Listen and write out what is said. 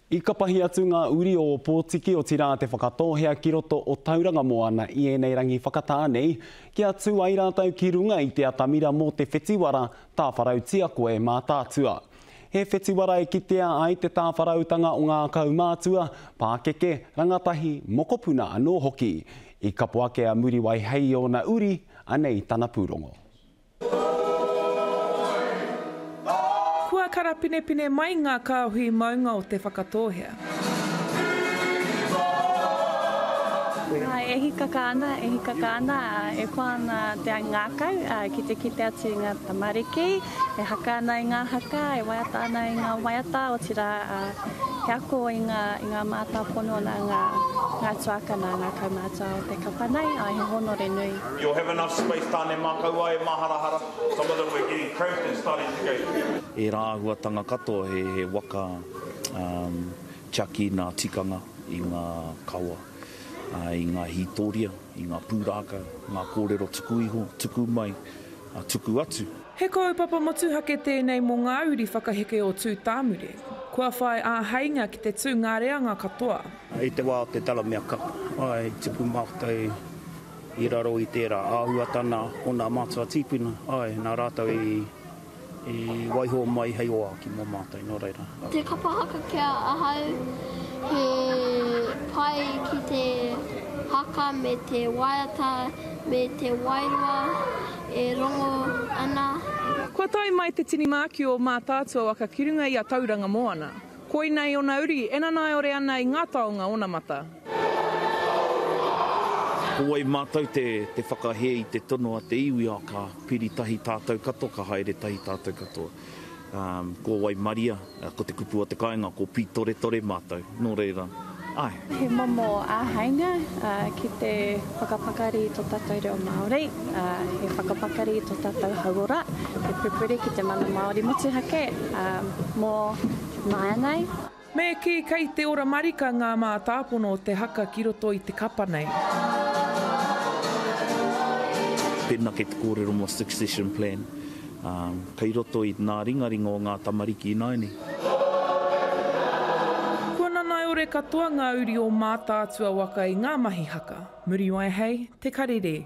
I kapahi atu ngā uri o Ōpōtiki otirā Te Whakatōhea ki roto o Tauranga Moana i ēnei rangi whakatā nei, kia tū ai rātou ki runga i te atamira mō te whetiwara Tāwharautia Koe Mātaatua. He whetiwara e kitea ai te tāwharautanga o ngā kaumātua, pākeke, rangatahi, mokopuna anō hoki. I kapo ake a Muriwai hei ōna uri, anei tana pūrongo. Kua karapinepine mai ngā kāhui maunga o Te Whakatōhea. Āe, e hikaka ana, e hikaka ana, e koa ana te ngākau ki te kite atu i ngā tamariki e haka ana i ngā haka, e waiata ana i ngā waiata, otirā he ako i ngā, i ngā mātāpono nā ngā, ngā tuākana, ngā kaumātua o te kapa nei, āe, he hōnore nui. You'll have enough space Tāne mā kaua e māharahara, some of them were getting cramped and starting to go. Ērā āhuatanga katoa he waka tiaki nā tikanga i ngā kawa, i ngā hītoria, i ngā pūrākau, ngā kōrero tuku iho, tuku mai, tuku atu. He kaupapa motuhake tēnei mō ngā uri whakaheke o Tūtāmure. Kua whai āheinga ki te tū ngā reanga katoa. I te wā o te Delamere Cup, i tipu mātou i raro i tērā āhuatana o nā mātua tīpuna, āe, nā rātou i, i waiho mai hei oaki mō mātou, nō reira. Te kapa haka ki a ahau, he pai ki te haka me te waiata me te wairua e rongo ana. Kua tae mai te tini mākiu o Mātaatua waka ki runga i a Tauranga Moana. Koinei ona uri e nanaiore ana i ngā taonga onamata. Ko wai mātou te te whakahē i te tono a te iwi, ā, ka piri tahi tātou katoa, ka haere tahi tātou katoa. Ā, ko waimaria, ko te kupu a te kāinga, ko pītoretore mātou. Nō reira, āe. He momo āheinga ki te whakapakari i tō tātou reo Māori, he whakapakari i tō tātou hauora, he pupuri ki te mana Māori motuhake mō nāianei. Me kī kei te ora marika ngā mātāpono o te haka ki roto i te kapa nei. Pēnā kei te kōrero mō succession plan, ā, kei roto i nā ringaringa o ngā tamariki ināianei. Kua nanaiore katoa ngā uri o Mātaatua waka i ngā mahi haka. Muriwai hei te karere.